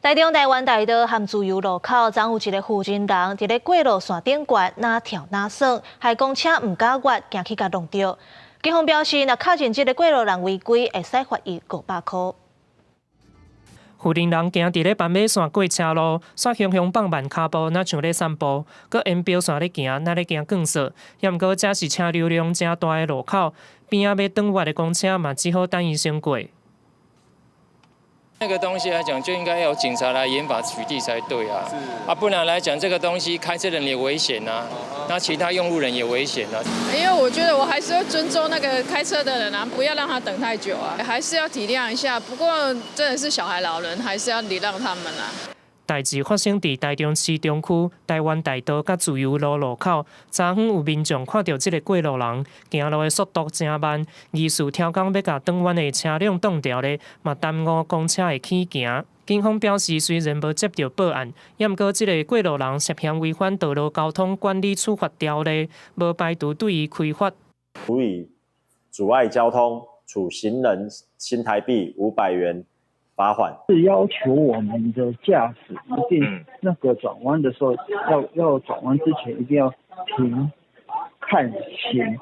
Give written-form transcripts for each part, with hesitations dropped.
台中台灣大道和自由路口，昨昏有一个婦人人佇咧過路線頂懸，若跳若耍，害公車毋敢越，驚去共挵著。警方表示，若確認這个過路人違規，會使罰伊500箍。婦人人行佇咧斑馬線過車路，煞雄雄放慢跤步，若像咧散步，閣沿標線咧行，若咧行鋼索。抑毋過，這是車流量誠大的路口，邊仔欲轉彎的公車嘛，只好等伊先過。那個東西來講，就應該要警察來嚴法取締才對啊！啊，不然來講，這個東西開車人也危險啊，那其他用路人也危險啊。因為我覺得我還是會尊重那個開車的人啊，不要讓他等太久啊，還是要體諒一下。不過真的是小孩、老人，還是要禮讓他們啊。代誌發生佇台中市中區台灣大道佮自由路路口，昨昏有民眾看著這个過路人行路的速度誠慢，疑似刁工欲共轉彎的車輛擋著咧，嘛耽誤公車的起行。警方表示，雖然無接著報案，抑毋過這个過路人涉嫌違反道路交通管理處罰條例，無排除對伊開罰。處以阻礙交通，處行人新台幣500元罰款。是要求我們的駕駛一定那個轉彎的時候，要轉彎之前一定要停看行。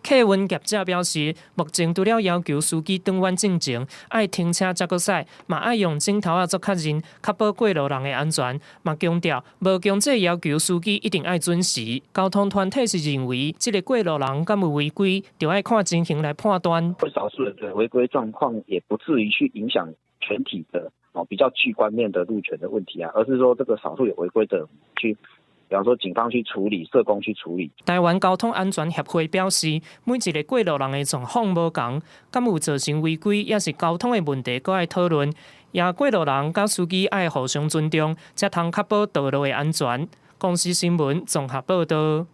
客運業者表示，目前除了要求司機轉彎進前愛停車才閣駛，嘛愛用指頭仔做確認，確保過路人的安全。嘛強調無強制要求司機一定愛準時。交通團體是認為，這个過路人敢有違規，就愛看情形來判斷。少數人的違規狀況，也不至於去影響全體的哦比較巨觀面的路權的問題啊，而是說這個少數有違規的去，比方說警方去處理，社工去處理。台灣交通安全協會表示，每一个過路人的狀況無仝，敢有造成違規，抑是交通的問題，閣愛討論。也過路人佮司機愛互相尊重，才通確保道路的安全。公視新聞綜合報導。